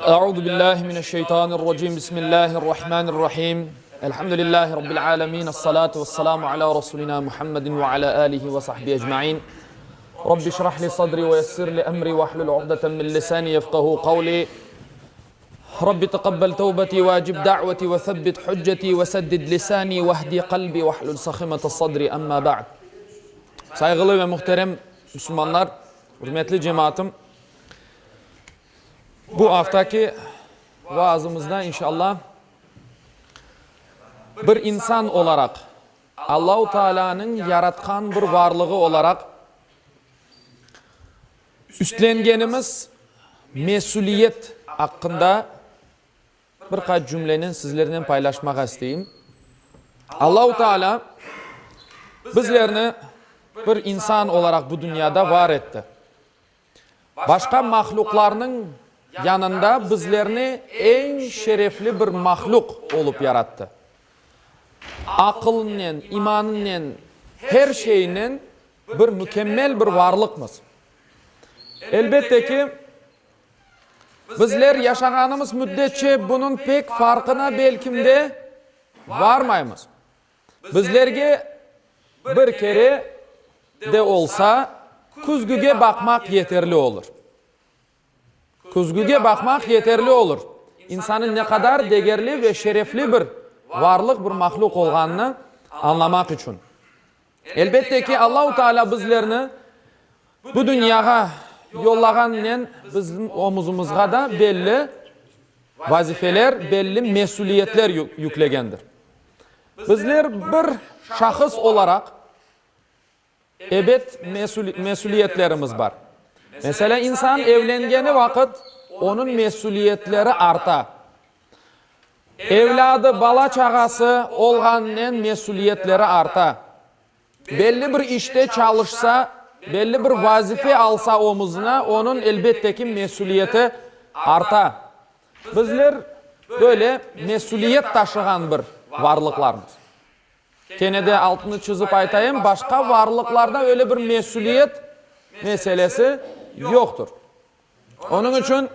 Euzu billahi mineşşeytanirracim. Bismillahirrahmanirrahim. Elhamdülillahi rabbil alamin. Essalatu vesselamu ala rasulina Muhammedin ve ala alihi ve sahbihi ecmaîn. Rabbi şrah li sadri ve yessir li emri ve ahlul uqdeten min lisani yefkahu kavli. Rabbi teqabbel tevbeti ve ecib da'veti ve sebbit hücceti ve seddid lisani ve ehdi kalbi ve ahlul sahimete sadri emma ba'd. Sayğılı ve muhterem Müslümanlar, ürmetli cemaatım, Bu aftaki vaazımızda inşallah bir insan olaraq, Allahu Taalânıñ yaratqan bir varlığı olaraq üstlengenimiz mesüliyet aqqında Bir qaç cümlenen sizlernen paylaşmağa isteyim. Allahu Teala bizlerni bir insan olaraq bu dünyada var etti. Başqa mahlüqlarnıñ yanında bizlerni eñ şerefli bir mahlüq olıp yarattı. Aqılınen, imanınen, her şeyinen bir mükemmel bir varlıqmız. Elbette ki, Bizler yaşağanımız müddetçe bunıñ pek farqına belkim de varmaymız. Bizlerge bir kere de olsa küzgüge baqmaq yeterli olur. Küzgüge baqmaq yeterli olur, insanın ne qadar degerli ve şerefli bir varlıq, bir mahlüq olğanını añlamaq içün. Elbette ki, Allahu Teala bizlerni bu dünyağa yollağanınen bizim omuzımızğa da belli vazifeler, belli mesüliyetler yüklegendir. Bizler bir şahıs olaraq, ebet, mesüliyetlerimiz bar. Meselâ, insan evlengeni vaqıt onıñ mesüliyetleri arta. Evlâdı, bala-çağası olğanınen mesüliyetleri arta. Belli bir işte çalışsa, belli bir vazife alsa omuzına, onıñ, elbette ki, mesüliyeti arta. Bizler böyle mesüliyet taşığan bir varlıqlarmız. Kene de altını çızıp aytayım, başqa varlıqlarda öyle bir mesüliyet meselesi yoqtır. Onıñ içün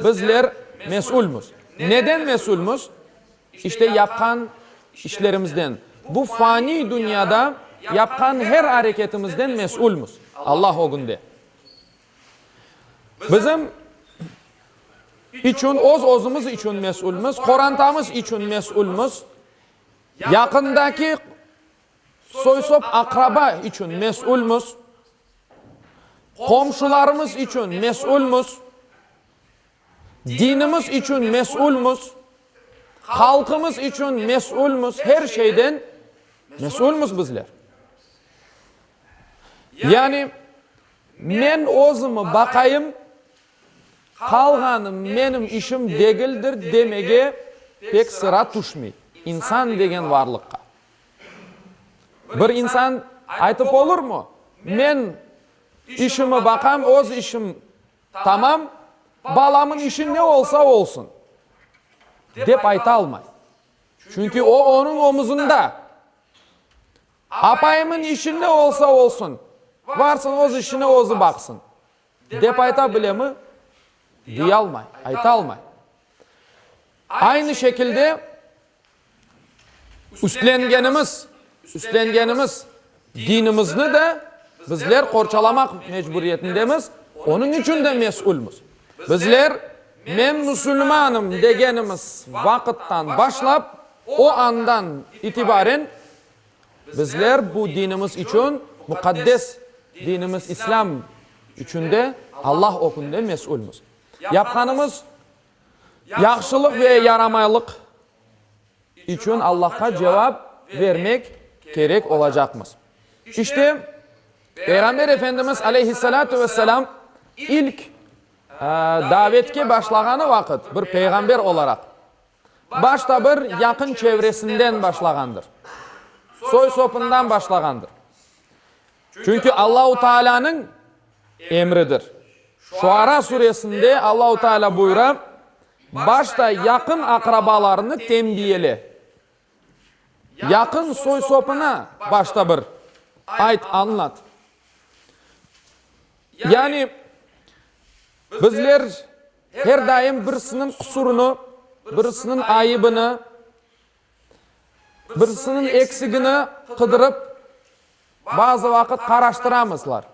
bizler mesülmiz. Neden mesülmiz? İşte yapqan işlerimizden, bu faniy dünyada yapqan her areketimizden mesülmiz Allah ögünde. Bizim içün, öz-özümiz içün mesülmiz, qorantamız içün mesülmiz, yaqındaki Soy-sop, aqraba içün mesülmiz, qomşularımız içün mesülmiz, dinimiz içün mesülmiz, halqımız içün mesülmiz, her şeyden mesülmiz bizler. Yani, men özümi baqayım, Qalğanı menim işim degildir demege pek sıra tüşmey insan degen varlıqqa. Bir insan aytıp olurmı, men işimi baqam, öz işim tamam, balamın işi ne olsa olsun, dep aytalmay. Çünki o onıñ omuzında. Apayımın işi ne olsa olsun, varsın öz işine özü baqsın. Dep ayta bilemi? Deyalmay, aytalmay. Aynı şekilde üstlengenimiz, üstlengenimiz dinimizni de bizler qorçalamaq mecburiyetindemiz, onıñ içün de mesülmiz. Bizler men musulmanım degenimiz vaqıttan başlap, o andan itibaren Bizler bu dinimiz içün, muqaddes dinimiz İslâm içün de Allah ögünde mesülmiz. Yapqanımız yahşılıq ve yaramaylıq içün Allahqa cevap vermek kerek olacaqmız. İşte, Peyğamber Efendimiz aleyhissalâtu vesselâm ilk davetke başlağanı vaqıt, bir peyğamber olaraq, Başta bir yaqın çevresinden başlağandır. Soy-sopundan başlağandır. Çünki Allahu Taalânıñ emridir. Şuara suresinde Allahu Teala buyura, Başta yaqın aqrabalarını tenbiyele. Yaqın soy-sopuna başta bir ayt, añlat. Yani, bizler. Her daim birisiniñ qusurını, birisiniñ ayıbını, birisiniñ eksigini qıdırıp, bazı vaqıt qaraştıramızlar.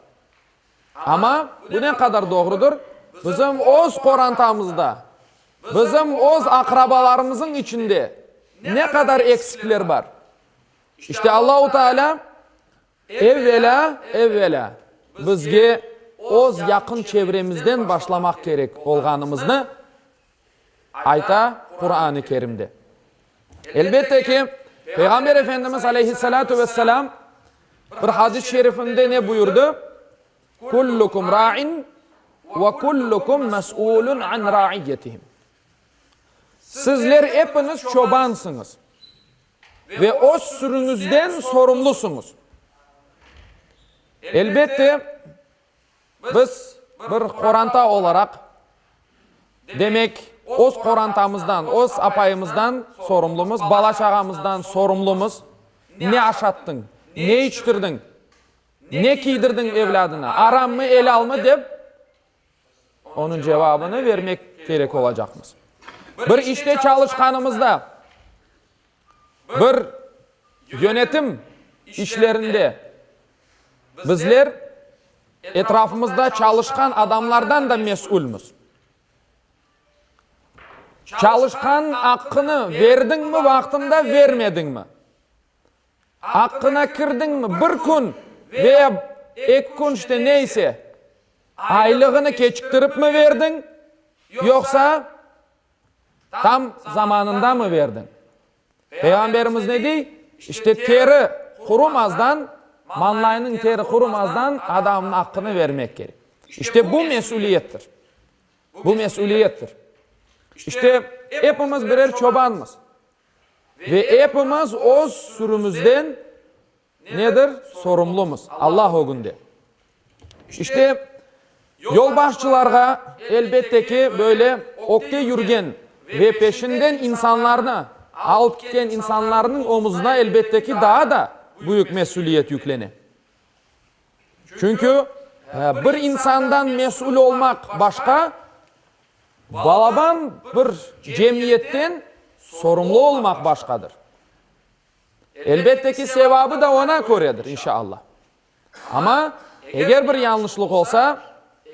Amma bu ne qadar doğrudır? Bizim öz qorantamızda, bizim öz aqrabalarımızıñ içinde ne qadar eksikler bar? İşte Allahu Teala evvelâ, evvelâ bizge öz yaqın çevremizden başlamaq kerek olğanımıznı ayta Quran-ı Kerimde. Elbette ki, Peyğamber Efendimiz aleyhissalâtu vesselâm bir hadis-i şerifinde ne buyurdı? Kullukum ra'in ve kullukum mes'ulun an ra'iyyetihim. Sizler epiñiz çobansıñız ve öz sürüñizden sorumlusıñız. Elbette, Biz bir qoranta olaraq, demek, öz qorantamızdan, öz apayımızdan sorumlumız, bala-çağamızdan sorumlumız. Ne aşattıñ, ne içtirdiñ, ne kiydirdiñ evlâdına, arammı, elâlmı dep, onıñ cevabını vermek kerek olacaqmız. Bir işte çalışqanımızda, bir yönetim işlerinde bizler etrafımızda çalışqan adamlardan da mesülmiz. Çalışqan aqqını verdiñmi vaqtında, vermediñmi? Aqqına kirdiñmi bir kün veya eki kün işte neyse, aylığını keçiktiripmi verdiñ, yoqsa Tam zamanındamı verdiñ? Peyğamberimiz ne dey? İşte teri qurumazdan, manlaynıñ teri qurumazdan adamnıñ aqqını vermek kerek. İşte bu mesüliyettir. Bu mesüliyettir. İşte epimiz birer çobanmız. Ve epimiz öz sürümizden Nedir? Sorumlumız Allah ögünde. İşte, yolbaşçılarğa, elbette ki, böyle ögte yürgen ve peşinden insanlarnı alıp ketken insanlarnıñ omuzına, elbette ki, daa da büyük mesüliyet yüklene. Çünki bir insandan mesül olmaq başqa, balaban bir cemiyetten sorumlu olmaq başqadır. Elbette ki, sevabı da oña köredir, inşa Allah. Amma eger bir yañlışlıq olsa,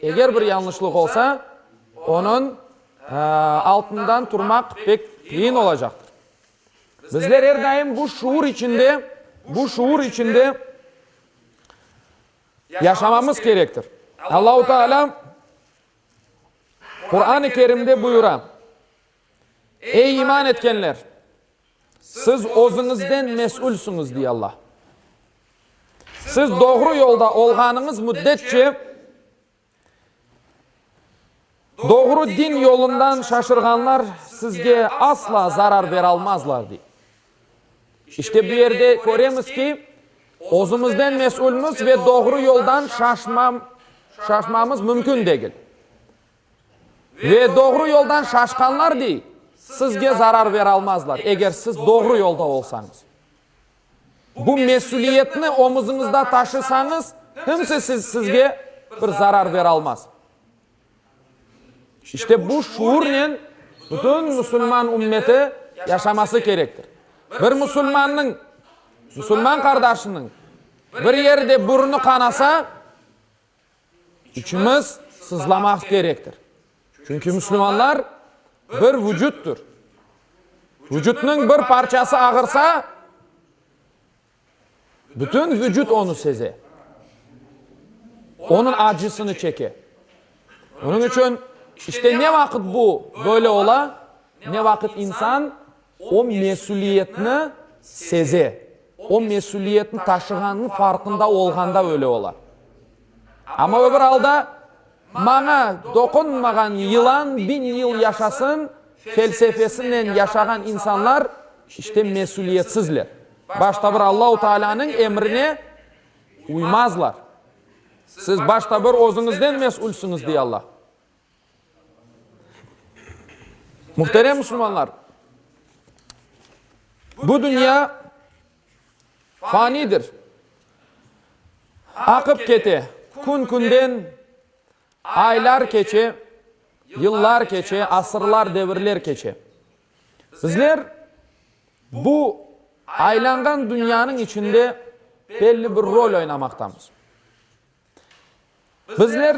eger bir yañlışlıq olsa, onıñ altından turmaq pek qıyın olacaqtır. Bizler er daim bu şuur içinde, bu şuur içinde yaşamamız kerektir. Allahu Teala Quran-ı Kerimde buyura, Ey iman etkenler! Siz özüñizden mesülsiñiz, dey Allah. Siz doğru yolda olğanıñız müddetçe, doğru din yolundan şaşırğanlar sizge asla zarar beralmazlar, dey. İşte bu yerde köremiz ki, özümizden mesülmiz ve doğru yoldan şaşmamız mümkün degil. Ve doğru yoldan şaşqanlar, dey, sizge zarar veralmazlar, eger siz doğru yolda olsañız. Bu mesüliyetni omuzıñızda taşısañız, kimse sizge bir zarar veralmaz. İşte bu şuurnen bütün musulman ümmeti yaşaması kerektir. Bir musulmannıñ, musulman qardaşınıñ bir yerde burunı qanasa, İçimiz sızlamaq kerektir. Çünki müslümanlar bir vucuttır. Vucutnıñ bir parçası ağırsa, bütün vucut onı seze. Onıñ acısını çeke. Onıñ içün işte ne vaqıt bu böyle ola, ne vaqıt insan o mesüliyetni seze, o mesüliyetni taşığanınıñ farqında olğanda öyle ola. Amma öbür alda, maña toqunmağan yılan biñ yıl yaşasın felsefesinen yaşağan insanlar işte mesüliyetsizler. Başta bir Allahu Taalânıñ emrine uymazlar. Siz başta bir özüñizden mesülsiñiz, dey Allah. Muhterem musulmanlar, bu dünya fanidir. Aqıp kete, kün-künden aylar keçe. Yıllar keçe, asırlar, devirler keçe. Bizler bu aylanğan dünyanıñ içinde belli bir rol oynamaqtamız. Bizler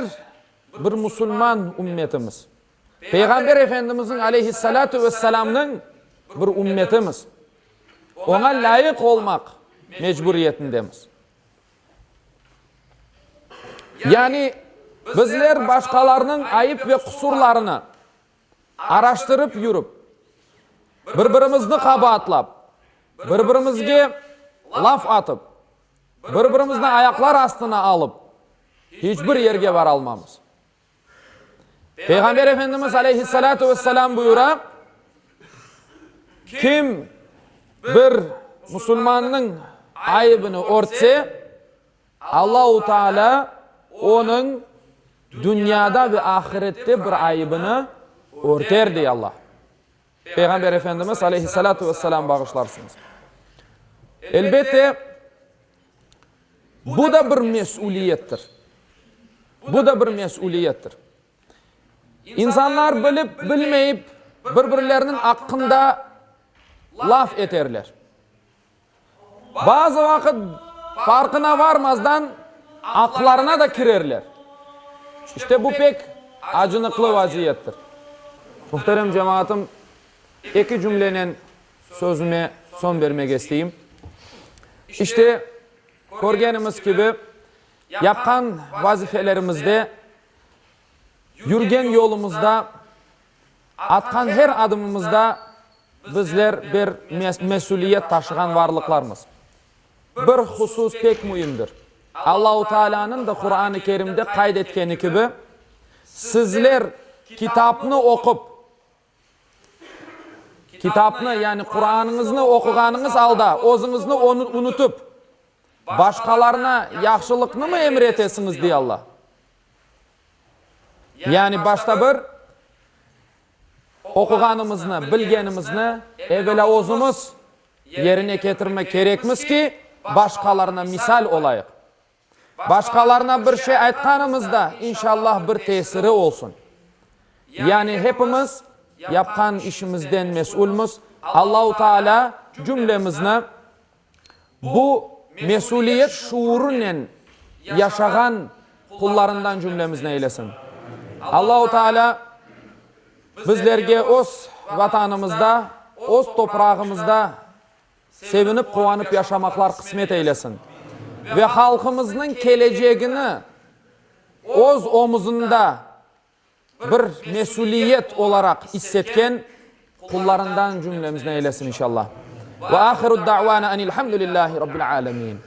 bir musulman ümmetimiz. Peyğamber Efendimizniñ aleyhissalâtu vesselâmnıñ bir ümmetimiz. Oña lâyıq olmaq mecburiyetindemiz. Yani bizler başqalarnıñ ayıp ve qusurlarını araştırıp yürip, bir-birimizni qabaatlap, bir-birimizge laf atıp, bir-birimizni ayaqlar astına alıp, hiç bir yerge varalmamız. Peyğamber Efendimiz aleyhissalâtu vesselâm buyura, Kim bir musulmannıñ ayıbını örtse, Allahu Teala onıñ dünyada ve ahirette bir ayıbını örter, dey Allah. Peyğamber Efendimiz aleyhissalâtu vesselâm bağışlarsıñız. Elbette, bu da bir mesüliyettir. Bu da bir mesüliyettir. İnsanlar bilip, bilmeyip bir-birleriniñ aqqında laf eterler. Bazı vaqıt farqına varmazdan aqlarına da kirerler. İşte bu pek acınıqlı vaziyettir. Muhterem cemaatım, eki cümlenen sözüme soñ bermege isteyim. İşte, körgenimiz kibi, yapqan vazifelerimizde, yürgen yolumızda, Atqan her adımımızda bizler bir mesüliyet taşığan varlıqlarmız. Bir husus pek müimdir. Allahu Tealânıñ da Quran-ı Kerimde qayd etkeni kibi, Sizler kitapnı oqup, kitapnı, yani Quranıñıznı oquğanıñız alda özüñizni unutıp, başqalarına yahşılıqnımı emir etesiñiz, dey Alla. Yani başta bir oquğanımıznı, bilgenimizni evelâ özümiz yerine ketirmek kerekmiz ki, başqalarına misal olayıq. Başqalarına bir şey aytqanımızda, inşallah, bir tesiri olsun. Yani hepimiz yapqan işimizden mesülmiz. Allahu Teala cümlemizni Bu mesüliyet şuurınen yaşağan qullarından cümlemizni eylesin. Allahu Teala bizlerge öz Vatanımızda, öz toprağımızda sevinip-quvanıp yaşamaqlar qısmet eylesin ve halqımıznıñ kelecegini öz omuzında bir mesüliyet olaraq issetken qullarından cümlemizni eylesin inşallah. Ve ahiru da'vana enilhamdülillahi rabbil alemin.